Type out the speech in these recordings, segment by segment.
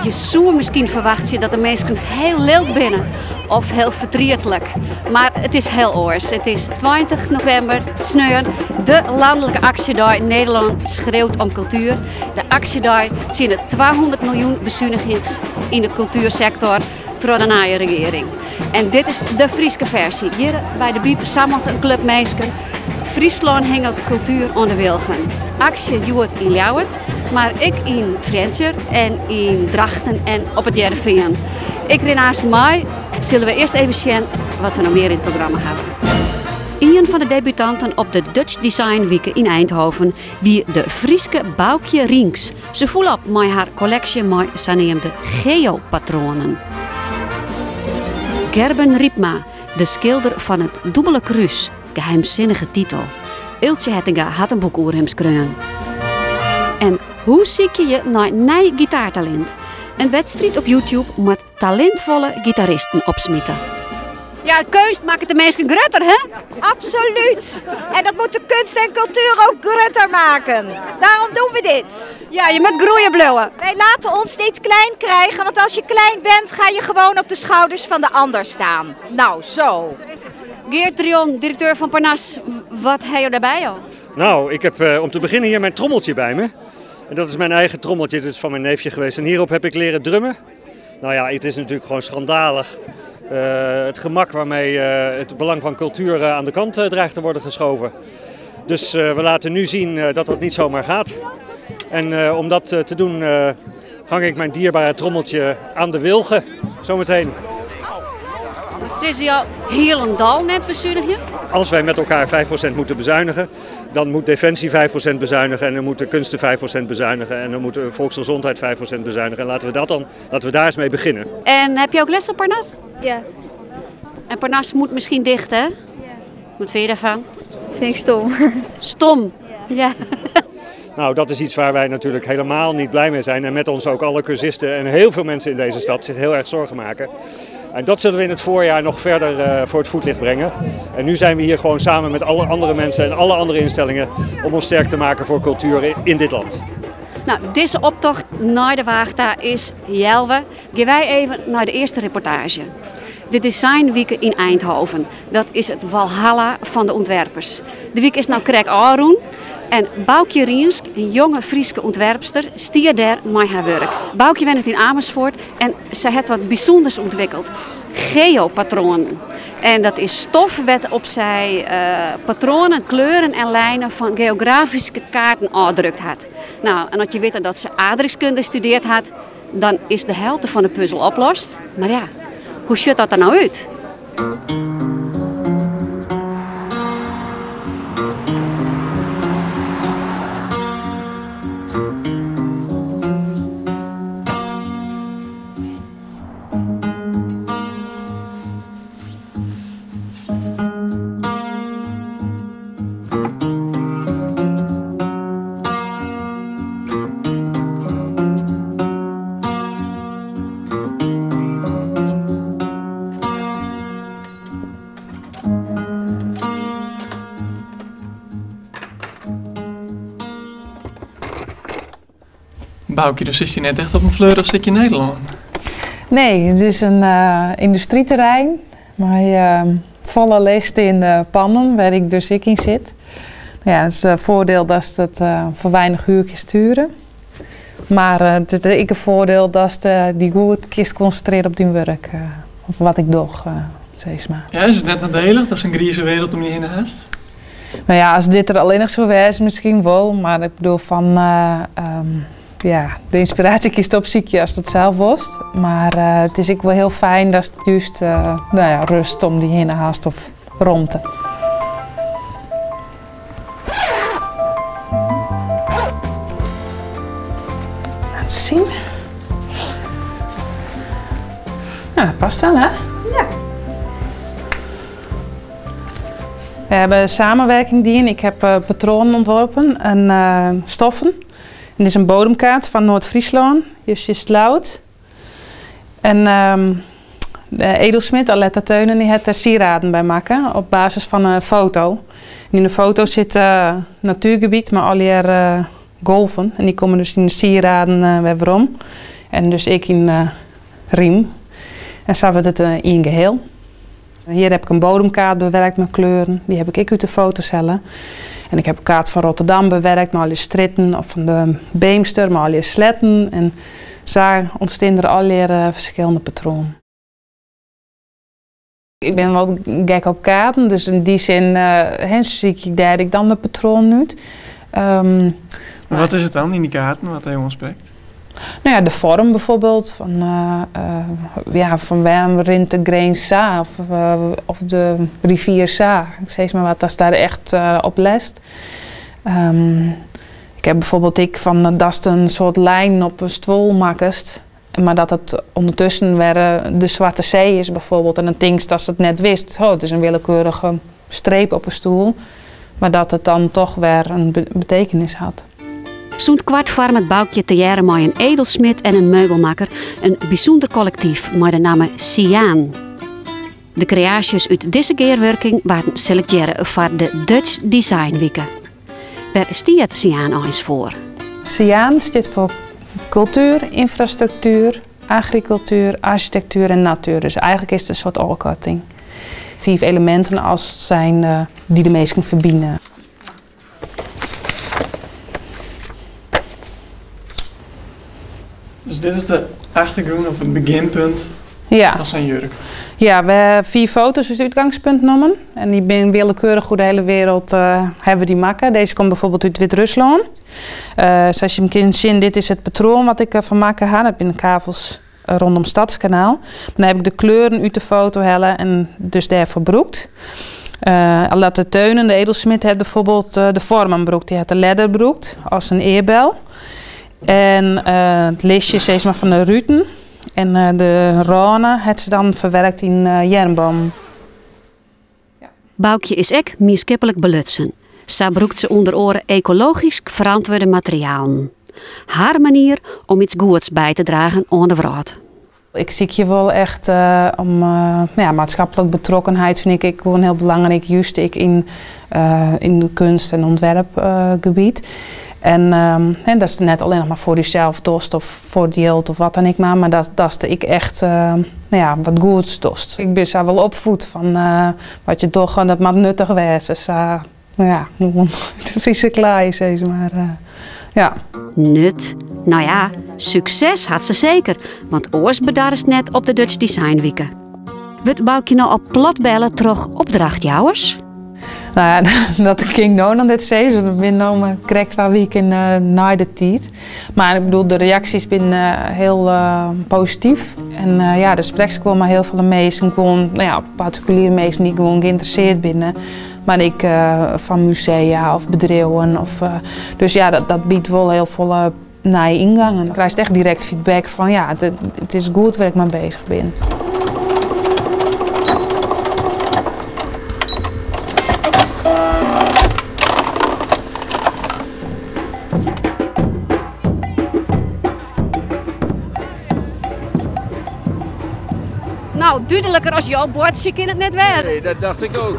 Je soe miskien ferwachtsje dat de minsken hiel lilk binne of hiel fertrietlik. Mar it is hiel oars. It is 20 novimber, sneon, de lanlike aksjedei Nederlân schreeuwt om cultuur. De aksjedei tsjin de 200 miljoen besunigings yn de kultuersektor troch de nije regearing. En dit is de Fryske fersy. Hjir by de BIEB sammelt in klup minsken. Fryslân hinget kultuer oan de wilgen. Aksje hjoed yn Ljouwert, mar ek yn Frjentsjer en yn Drachten en op It Hearrenfean. Ik rin aanst mei. Sille we earst even sjen wat we noch mear yn it programma hawwe. Ien fan de debutanten op de Dutch Design Wike yn Eindhoven wie de Fryske Baukje Rienks. Se foel op mei har kolleksje mei saneamde geopatroanen. Gerben Rypma, de skilder fan it dûbele krús, geheimsinnige titel. Eeltsje Hettinga hat in boek oer him skreaun. En hoe sykje je nei nij gitaartalint? In wedstriid op YouTube moat talintfolle gitaristen opsmite. Ja, keunst makket de minsken grutter, hè? Absoluut. En dat moet de kunst en cultuur ook grutter maken. Daarom doen we dit. Ja, je moet groeien bliuwe. Wij laten ons niet klein krijgen, want als je klein bent, ga je gewoon op de schouders van de ander staan. Nou, zo. Geert Drion, directeur van Parnas, wat heb je daarbij al? Nou, ik heb om te beginnen hier mijn trommeltje bij me. En dat is mijn eigen trommeltje, dat is van mijn neefje geweest. En hierop heb ik leren drummen. Nou ja, het is natuurlijk gewoon schandalig. Het gemak waarmee het belang van cultuur aan de kant dreigt te worden geschoven. Dus we laten nu zien dat dat niet zomaar gaat. En om dat te doen hang ik mijn dierbare trommeltje aan de wilgen zometeen. Sizze jo hielendal net besunigje? Als wij met elkaar 5% moeten bezuinigen, dan moet Defensie 5% bezuinigen en dan moet de kunsten 5% bezuinigen en dan moet de volksgezondheid 5% bezuinigen. En laten we daar eens mee beginnen. En heb je ook les op Parnas? Ja. En Parnas moet misschien dicht, hè? Ja. Wat vind je daarvan? Vind ik stom. Stom? Ja. Nou, dat is iets waar wij natuurlijk helemaal niet blij mee zijn. En met ons ook alle cursisten en heel veel mensen in deze stad zich heel erg zorgen maken. En dat zullen we in het voorjaar nog verder voor het voetlicht brengen. En nu zijn we hier gewoon samen met alle andere mensen en alle andere instellingen om ons sterk te maken voor cultuur in dit land. Nou, deze optocht naar de Waagta is Jelwe. Gaan wij even naar de eerste reportage. De Design Week in Eindhoven. Dat is het walhalla van de ontwerpers. De week is nou krek ôfrûn. En Baukje Riensk, een jonge Frieske ontwerpster, stier daar met haar werk. Baukje wennet in Amersfoort en zij heeft wat bijzonders ontwikkeld. Geopatronen. En dat is stof wat op zij patronen, kleuren en lijnen van geografische kaarten afgedrukt had. Nou, en als je weet dat ze aardrijkskunde gestudeerd had, dan is de helft van de puzzel oplost. Maar ja, hoe ziet dat er nou uit? Baukje, dus is je net echt op een fleurig stukje Nederland? Nee, het is een industrieterrein. Maar volle leegstaande panden waar ik dus ik in zit. Ja, het is een voordeel dat het voor weinig huur kan sturen. Maar het is ook een voordeel dat ze die goed kist concentreren op die werk. Of wat ik doe, zeg maar. Ja, is het net nadelig? Dat is een grieze wereld om je heen haast? Nou ja, als dit er alleen nog zo was, misschien wel. Maar ik bedoel van ja, de inspiratie kiest op ziekje als het zelf was. Maar het is ook wel heel fijn dat het juist rust om die heen haast of rondte. Laat zien. Nou, dat past wel, hè? Ja. We hebben samenwerking die in. Ik heb patronen ontworpen en stoffen. En dit is een bodemkaart van Noord-Friesland, Justje Slout. En de edelsmid Aletta Teunen die heeft er sieraden bij maken op basis van een foto. En in de foto zit natuurgebied, maar al die golven. En die komen dus in de sieraden weer om. En dus ek yn rym. En sa wurdt it ien geheel. Hjir heb ik in bodemkaart bewerkt mei kleuren. Dy heb ik ek út de foto's helle. En ik heb in kaart fan Rotterdam bewerkt mei allegear strjitten of fan de Beemster mei allegear sletten. En sa ûntstean der allegear ferskillende patroanen. Ik bin wat gek op kaarten, dus yn dy sin sykje ik dêr ek dan de patroanen út. Mar wat is it dan yn dy kaarten wat dy oansprekt? No ja, de foarm bijvoorbeeld. Fan, ja, fan wêrom rint de grins sa of de rivier sa. Ik sis mar wat, ast dêr echt op lest. Ik ha bijvoorbeeld ek fan datst in soart lijn op in stuol makkest. Mar dat it ûndertusken wer de Swarte See is bijvoorbeeld. En dan tinkst datst it net witst, oh, it is in willekeurige streep op 'e stoel. Mar dat it dan toch wer in betekenis hat. Sûnt koart foarmet Boukje tegearre mei in edelsmid en in meubelmakker in bysûnder kollektyf mei de namme Cyaan. De kreaasjes út dizze gearwurking waarden selektearre foar de Dutch Design Wike. Wêr stiet Cyaan eins foar? Cyaan stiet foar kultuer, ynfrastruktuer, agrikultuer, arsjitektuer en natuer. Dus eigenlik is it in soart ôfkoarting. Fiif eleminten as zijn dy't de minsken ferbine. Dus dit is de achtergrûn of it begjinpunt fan sa'n jurk? Ja, we ha fiif foto's as útgangspunt nommen. En dy binne willekeurich oer de hiele wereld hawwe we dy makke. Dizze komt bijvoorbeeld út Wit-Ruslân. Sa't je kinne sjen, dit is it patroan wat ik derfan makke ha. Dat binne kavels rondom Stadskanaal. Maar dan heb ik de kleuren út de foto helle en dus dêrfoar brûkt. Alette Teunen, de edelsmid, hat bijvoorbeeld de foarmen brûkt. Dy hat de ledder brûkt as in earbel. En it listje sis mar, fan de ruten en de râne hat se dan ferwerkt yn earmbannen. Boukje is ek mienskiplik belutsen. Sa brûkt se ûnder oare ekologysk ferantwurde materialen. Har manier om iets goeds by te dragen oan de wrâld. Ik sykje wol echt om ja, maatskiplik betrokkenheid fyn ik ek gewoan hiel belangryk, just ek yn yn de kunst en ûntwerpgebiet. En en datst net allinnich mar foar dysels dochst of foar it jild of wat dan ek mar, mar datst ek echt no ja, wat goeds dochst. Ik bin sa wol opfoed fan wat je dogge, dat moat nuttich wêze. Sa, no ja, gewoan de Friese klaai, sis mar. Ja. Nut? No ja, sukses hat se seker, want oars bedarrest net op de Dutch Design Wike. Wurdt Boukje no al platbelle troch opdrachtjouwers? No ja, dat kin ik no noch net sizze, want ik bin no mar krekt 2 wiken nei de tiid. Mar ik bedoel, de reaksjes binne hiel posityf. En ja, der sprekt gewoan mei hiel folle minsken, gewoan, no ja, partikuliere minsken dy't gewoan geïnteresseerd binne. Mar ek fan musea of bedriuwen. Of, dus ja, dat biedt wol hiel folle nije yngangen. Dan krijst echt direkt feedback fan ja, it is goed wêr't ik mei beuzich bin. No, dúdliker as jo boartsje kin it net wêze. Nee, dat dacht ik ook.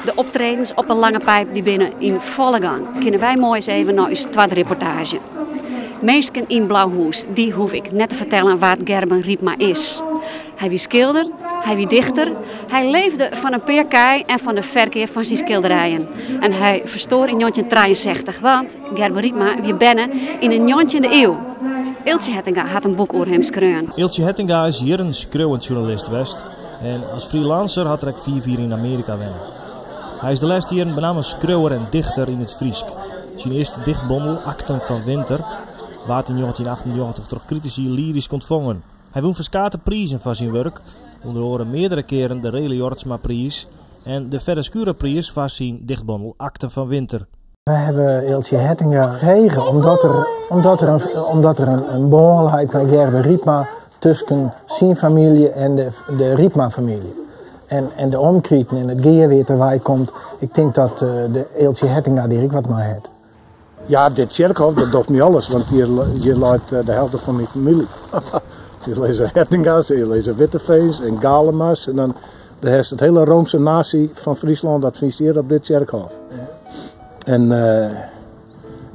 De optredens op 'e Lange Pijp dy binne yn folle gang. Kinne wy moai ris even nei ús twadde reportaazje. Minsken yn Blauhûs, dy hoef ik net te fertellen wa't Gerben Rypma is. Hy wie skilder, hy wie dichter, hy leefde fan in pear kij en fan de ferkeap fan syn skilderijen. En hy ferstoar yn 1963, want Gerben Rypma wie berne yn de njoggentjinde iuw. Eeltsje Hettinga hat in boek oer him skreaun. Eeltsje Hettinga is jierren skriuwend sjoernalist west en as freelancer hat er ek 5 jier yn Amearika wenne. Hy is de lêste jierren benammen skriuwer en dichter yn it Frysk. Syn earste dichtbondel, Akten fan Winter, waard yn 1998 troch kritisy lyrysk ûntfongen. Hy wûn ferskate prizen foar syn wurk, ûnder oare meardere kearen de Rely Jorritsmapriis en de Fedde Schurerpriis foar syn dichtbondel Akten fan Winter. Wy hawwe Eeltsje Hettinga frege omdat der, omdat der, in, omdat der in, in bân leit mei Gerben Rypma tusken syn famylje en de, de Rypma-famylje. En, en de omkriten en it gea wêr't er wei komt, ik tink dat eh, de Eeltsje Hettinga dêr ek wat mei hat. Ja, dit tsjerkhôf, dat docht my alles, want hjir, hjir leit eh, de helte fan myn famylje. Hjir lizze Hettinga's, hjir lizze Witteveens en Galema's en dan de hast it hiele Roomse natie fan Fryslân, dat fynst hjir op dit tsjerkhôf. En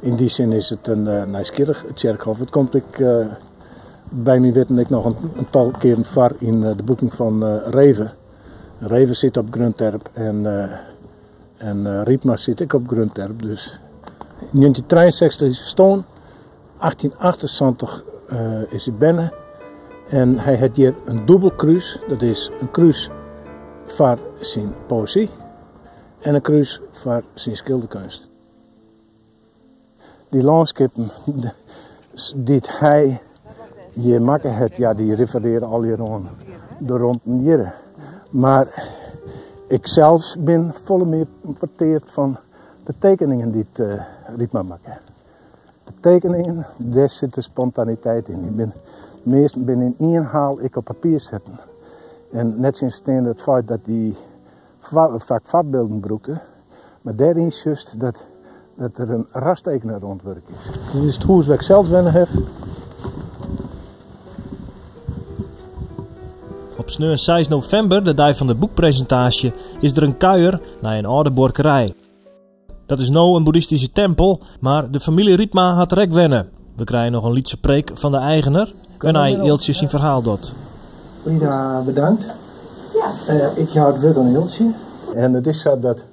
yn dy sin is it in nijsgjirrich tsjerkhôf. It komt ek by myn witten ek noch in tal kearen foar yn de boeken fan Reve. Reve sit op Greonterp en en Rypma sit ek op Greonterp. Dus yn 1963 is hy ferstoarn, 1878 is hy berne en hy hat hjir in dûbel krús, dat is in krús foar syn poëzy en in krús foar syn skilderkeunst. Dy lânskippen dy't hy hjir makke hat, ja, dy referearje allegear oan de rûnten hjirre. Mar ik sels bin folle mear porteard fan de tekeningen dy't Rypma makke. De tekeningen, dêr sit de spontaniteit yn. Dy bin, measten binne yn ien haal ek op papier setten. En nettsjinsteande it feit dat dy faak foarbylden brûkte, mar dêryn sjochst dat, dat der in rastekener oan it wurk is. Dit is it hûs wêr't ik sels wenne haw. Op sneon 6 novimber, de dei fan de boekpresintaasje, is der in kuier nei in âlde buorkerij. Dat is no in boeddhistyske tempel, mar de famylje Rypma hat der ek wenne. We krije noch in lytse preek fan de eigener, wêrnei Eeltsje syn ferhaal docht. Rina, bedankt. Ja. Ik jou it wurd oan Eeltsje. En it is sa dat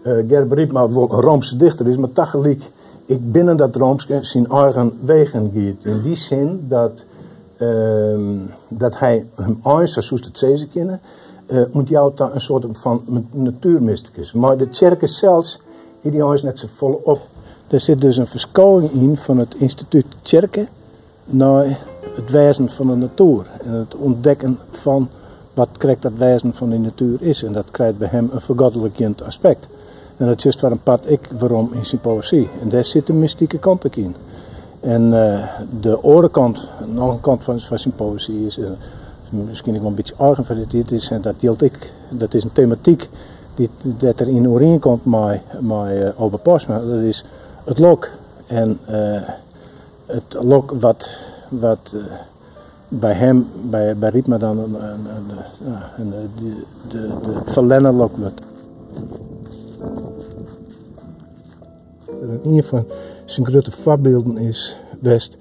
Gerben Rypma wol in roomske dichter is, mar tagelyk ek binnen dat roomske syn eigen wegen giet. Yn dy sin dat, dat hy him eins, sa soest it sizze kinne, ûntjout ta in soarte fan natuermystikus. Mei de tsjerke sels hie dy eins net safolle op. Der sit dus in ferskowing yn fan it ynstitút tsjerke nei it wêzen fan de natoer en it ûntdekken fan wat krekt dat wêzen fan dy natuer is. En dat krijt by him in fergodlikjend aspekt. En dat sjochst foar in part ek werom yn syn poëzy. En dêr sit de mystike kant ek yn. En de oare kant, noch in kant fan syn poëzy is, miskien ek wol in bytsje eigen foar dy tiid is, en dat jildt ek, dat is in tematyk dy't dêr't er yn oerienkomt mei, mei Obe Postma, dat is it lok. En it lok wat, wat by him, by, by Rypma dan in, in, in, de, de, de ferlerne lok wurdt. Ien fan syn grutte foarbylden is west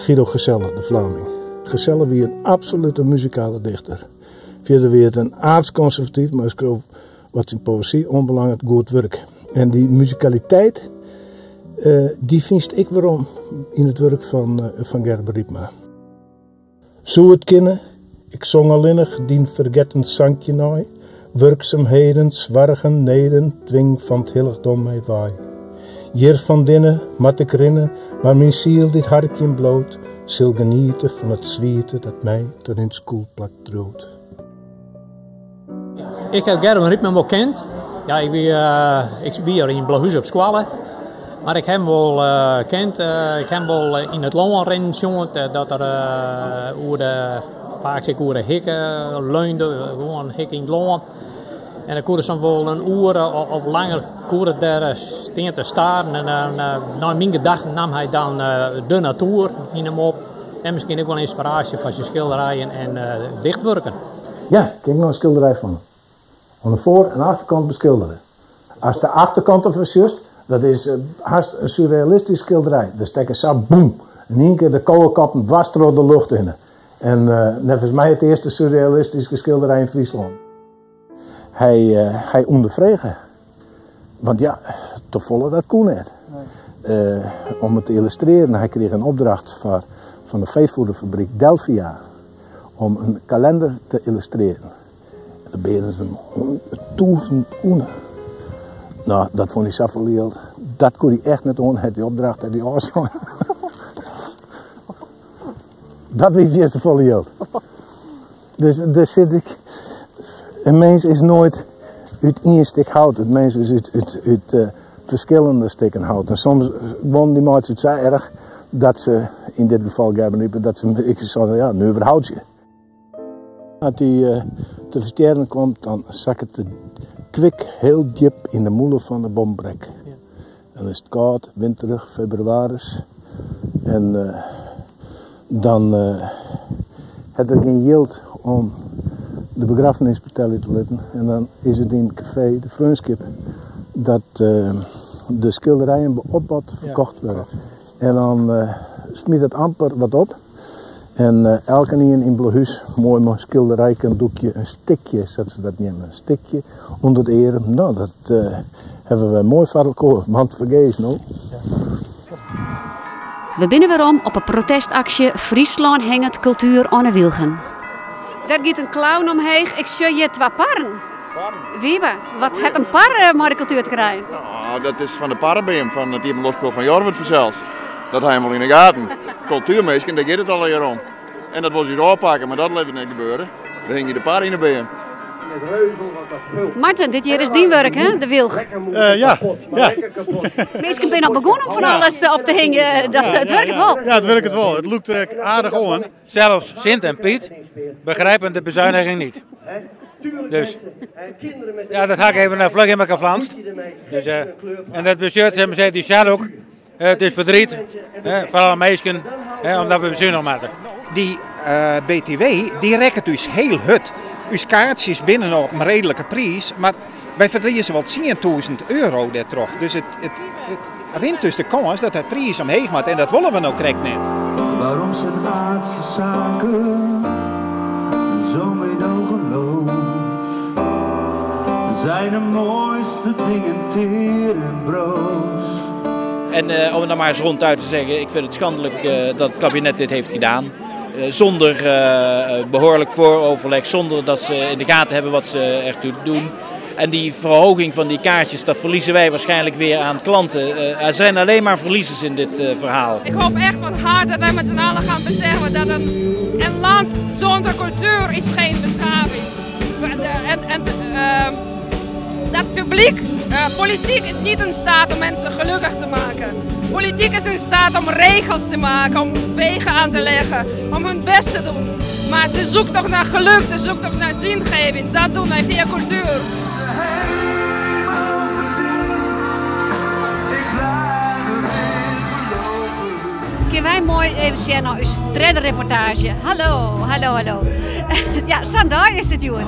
Guido Gezelle, de Flaming. Gezelle wie in absolute muzikale dichter. Fierder wie it in aartskonservatyf, mar skreau wat syn poëzy oanbelanget goed wurk. En dy muzikaliteit, dy fynst ek werom yn it wurk fan, fan Gerben Rypma. Soe it kinne, ik song allinnich dyn fergetten sankje nei, wurksumheden, soargen, neden, twing fan 't hillichdom my wei. Hjir fan dinne moat ik rinne, mar myn siel dy't harkjen bliuwt, sil geniete fan it swiete dat my tot yn 't skûlplak driuwt. Ik ha Gerben Rypma wol kend. Ja, ik wie, ik wie hjir yn Blauhús op skoalle. Mar ik ha him wol kend. Ik ha him wol yn it lân rinnen sjoen, dat er oer de, faaks ek oer de hikke leunde, gewoan in hik yn it lân. En dan koe er soms wol in oere of langer koe er dêr stean te staren. En nei myn gedachten nam hy dan de natoer yn him op. En miskien ek wol ynspiraasje foar syn skilderijen en dichtwurken. Ja, ken ik noch in skilderij fan him. Oan de foar en achterkant beskildere. Ast de achterkant derfan sjochst, dat is hast in surrealistysk skilderij. Der stekke sa boem in ien kear de kowekoppen dwars troch de lucht hinne. En neffens my it earste surrealistyske skilderij yn Fryslân. Hy, hy ûnderfrege. Want ja, te folle dat koe net. Om it te yllustrearjen, hy krige in opdracht foar, fan de feefoederfabryk Delphia om in kalender te yllustrearjen. En dan beaden se him 100.000 gûne. No, dat fûn hy safolle jild. Dat koe hy echt net oan, hat dy opdracht hat hy ôfsein. Dat wie fierste tefolle jild. Dus dêr sit ik. In mins is noait út ien stik hout. It mins is út, út, út uh, ferskillende stikken hout. En soms woenen dy meitsje it sa erch dat se, yn dit gefal Gerben Rypma, dat se ik sei, ja, nuver houtsje. As dy uh, te ferstjerren komt, dan sakket de kwik hiel djip yn de mûle fan de bombrek. Ja. Dan is it kâld, winterich, febrewaris. En uh, dan uh, hat er gjin jild om de begraffenis betelje te litten. En dan is it yn it kafee De Freonskip. dat de skilderijen by opbod ferkocht wurde. En dan smyt it amper wat op. En elkenien yn Blauhús moai mei in skilderijke, in doekje, in stikje, sa't se dat neame, in stikje ûnder de earm. No, dat hawwe wy moai foar elkoar, want fergees no. We binne werom op 'e protestaksje Fryslân hinget kultuer oan 'e wylgen. Der giet in clown omheech, ik sjoch hjir twa parren. Wiebe, wat hat in par mei de kultuer te krijen? No, dat is fan de parrebeam fan it iepenloftspul fan Jorwert fansels. Dat ha jim wol yn 'e gaten. Kultuerminsken, dêr giet it allegear om. En dat wol se ús ôfpakke, mar dat lit we net gebeure. We hingje de par yn 'e beam. Marten, dit hjir is dyn wurk, hè? De wylch. Ja, ja. Minsken binne al begûn om fan alles op te hingjen. Dat, it wurket wol. Ja, it wurket wol. It lûkt aardich oan. Zelfs Sint en Piet begrijpen de bezuiniging niet. Dus ja, dat ha ik even fluch yn elkoar flanst. Dus, en dat betsjut, sei dy Sjadoek, it is verdriet foar alle minsken, omdat we besunigje moatte. Dy BTW dy rekket ús hiel hurd. Us kaartsjes binne no op in reedlike priis, mar wy ferlieze wol 10.000 euro dêrtroch. Dus it, it, it rint dus de kâns dat de priis omheech moat en dat wolle we no krekt net. Waarom zijn aardse zaken zo meedogenloos? Zijn de mooiste dingen teer en broos? En om het nou maar eens ronduit te zeggen, ik vind het schandelijk dat het kabinet dit heeft gedaan. Zonder behoorlijk vooroverleg, zonder dat ze in de gaten hebben wat ze ertoe doen. En die verhoging van die kaartjes, dat verliezen wij waarschijnlijk weer aan klanten. Er zijn alleen maar verliezers in dit verhaal. Ik hoop echt van harte dat wij met z'n allen gaan beseffen dat een land zonder cultuur is geen beschaving. En dat publiek, politiek is niet in staat om mensen gelukkig te maken. Politiek is in staat om regels te maken, om wegen aan te leggen, om hun best te doen. Maar de zoektocht naar geluk, de zoektocht naar zingeving, dat doen wij via cultuur. Kinne wy moai even sjen nei ús tredde reportaazje. Hallo, hallo, hallo. Ja, sa'n dei is it hjoed.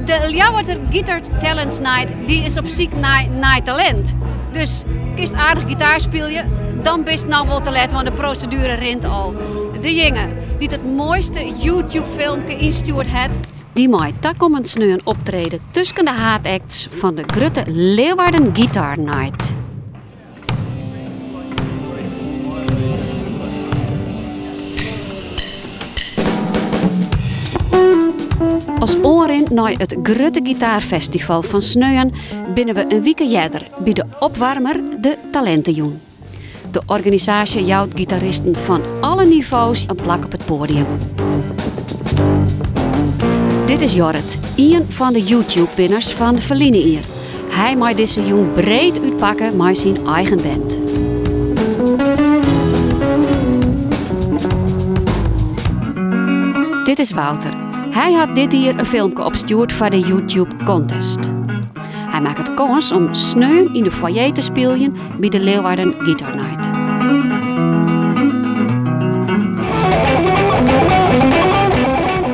De Ljouwerter Guitar Talents Night dy is op syk nei nij talint. Dus kinst aardich gitaar spylje, dan bist no wol te let, want de proseduere rint al. Dejinge dy't it moaiste YouTube-filmke ynstjoerd hat, dy mei takommend sneon optrede tusken de haadacts fan de grutte Leeuwarden Guitar Night. As oanrin nei it grutte gitaarfestival fan sneon binne we in wike earder by de opwaarmer de Talintejûn. De organisaasje jout gitaristen fan alle nivo's in plak op it poadium. Dit is Jorrit, ien fan de YouTube-winners fan ferline jier. Hy mei dizze jûn breed útpakke mei syn eigen band. Dit is Wouter. Hy hat dit jier in filmke opstjoerd foar de YouTube Contest. Hy makket kâns om sneon yn de foyer te spyljen by de Leeuwarden Guitar Night.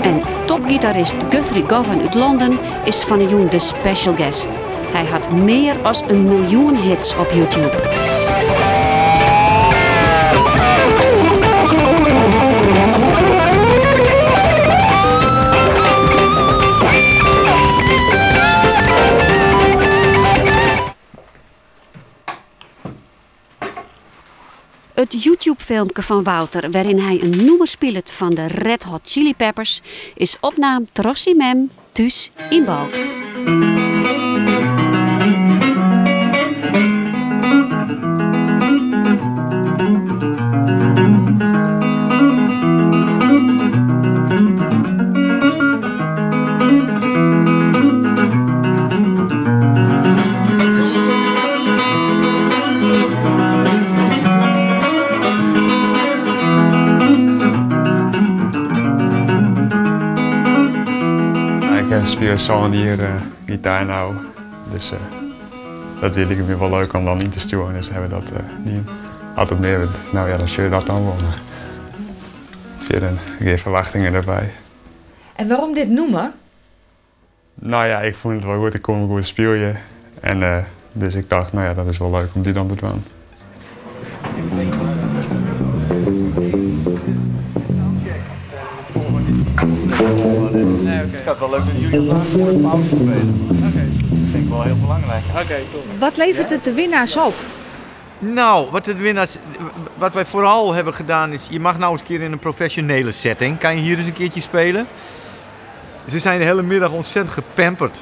En topgitarist Guthrie Govan út Londen is fan 'e jûn de special guest. Hy hat mear as in miljoen hits op YouTube. It YouTube-filmke fan Wouter wêryn hy in nûmer spilet fan de Red Hot Chili Peppers is opnaam troch syn mem thús yn Balk. Ik spylje sân jier gitaar no, dus dat wie like my wol leuk om dan yn te stjoeren, dus hawwe we dat dien. As it mear wurdt, no ja, dan sjoch je dat dan wol. Fierder gjin ferwachtingen derby. En wêrom dit nûmer? No ja, ik fûn it wol goed, ik koe goed spylje en. Dus ik tocht, no ja, dat is wol leuk om dy dan te dwaan. Wat levert it de winnaars op? Nou, wat de winnaars, wat wij vooral hebben gedaan is, je mag nou eens een keer in een professionele setting, kan je hier eens een keertje spelen. Ze zijn de hele middag ontzettend gepamperd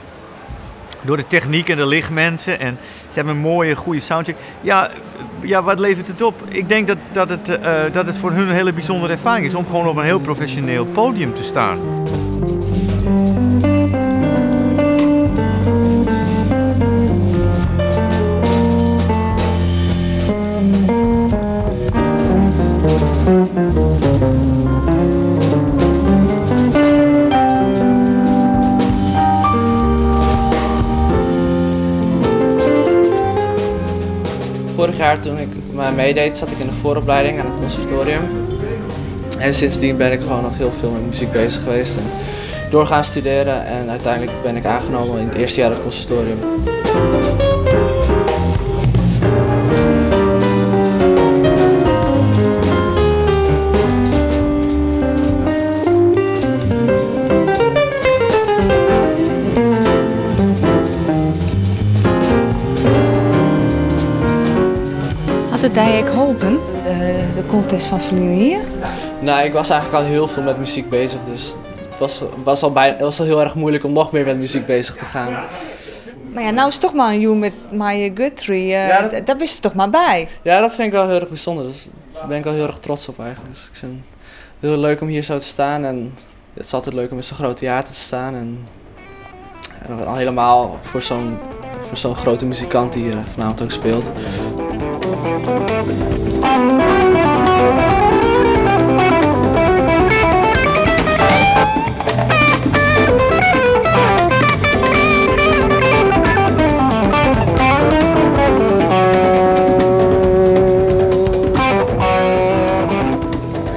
door de techniek en de lichtmensen. En ze hebben een mooie, goede soundcheck. Ja, ja wat levert het op? Ik denk dat, dat, het, eh, dat het voor hun een hele bijzondere ervaring is om gewoon op een heel professioneel podium te staan. Vorig jaar toen ik meedeed zat ik in de vooropleiding aan het conservatorium. En sindsdien ben ik gewoon nog heel veel met muziek bezig geweest. En door gaan studeren en uiteindelijk ben ik aangenomen in het eerste jaar op het conservatorium. Hat it dy ek holpen, de, de contest fan ferline jier? Nou, ik was eigenlijk al heel veel met muziek bezig, dus het was, was, al, bij, het was al heel erg moeilijk om nog meer met muziek bezig te gaan. Mar ja, no is it toch mar in jûn met Maya Guthrie. Ja, dat- Dêr bist toch mar by. Ja, dat vind ik wel heel erg bijzonder. Dus daar ben ik wel heel erg trots op eigenlijk. Dus ik vind het heel leuk om hier zo te staan en het is altijd leuk om in zo'n groot theater te staan. En, en al helemaal voor zo'n voor zo'n grote muzikant die hier vanavond ook speelt.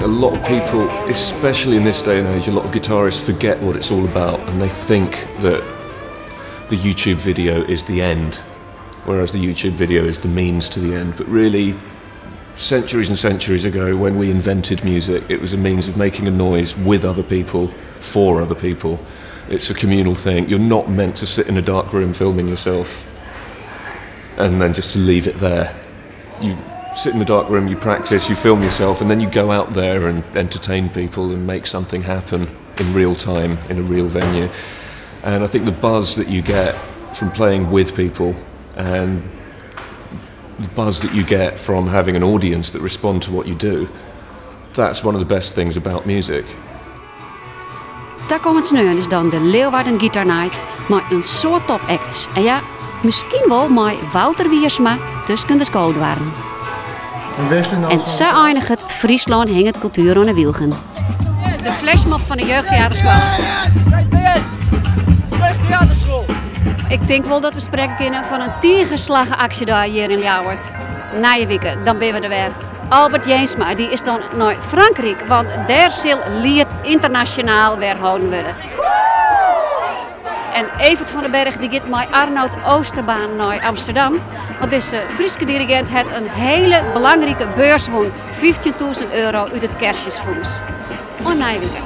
A lot of people, especially in this day and age, a lot of guitarists forget what it's all about and they think that the YouTube video is the end, whereas the YouTube video is the means to the end. But really, centuries and centuries ago, when we invented music, it was a means of making a noise with other people, for other people. It's a communal thing. You're not meant to sit in a dark room filming yourself and then just to leave it there. You sit in the dark room, you practice, you film yourself, and then you go out there and entertain people and make something happen in real time in a real venue. And I think the buzz that you get from playing with people and the buzz that you get from having an audience that respond to what you do, that's one of the best things about music. Takommend sneon is dan de Leeuwarden Guitar Night mei in soad topacts. En ja, miskien wol mei Wouter Wiersma tusken de skodoarren. En sa einiget Fryslân hinget kultuer oan 'e wylgen. De flashmob fan de jeugdteaterskoalle. Jeugdtheaterschool! Ik tink wol dat we sprekke kinne fan in tige slagge aksjedei hjir yn Ljouwert. Nije wike, dan binne we der wer. Albert Jensma dy is dan nei Frankryk, want dêr sil Liet Ynternasjonaal wer holden wurde. En Evert van den Berg dy giet mei Arnoud Oosterbaan nei Amsterdam, want dizze Fryske dirigint hat in hiele belangrike beurs wûn, 15.000 euro út it Kerstjesfûns. Oant nije wike.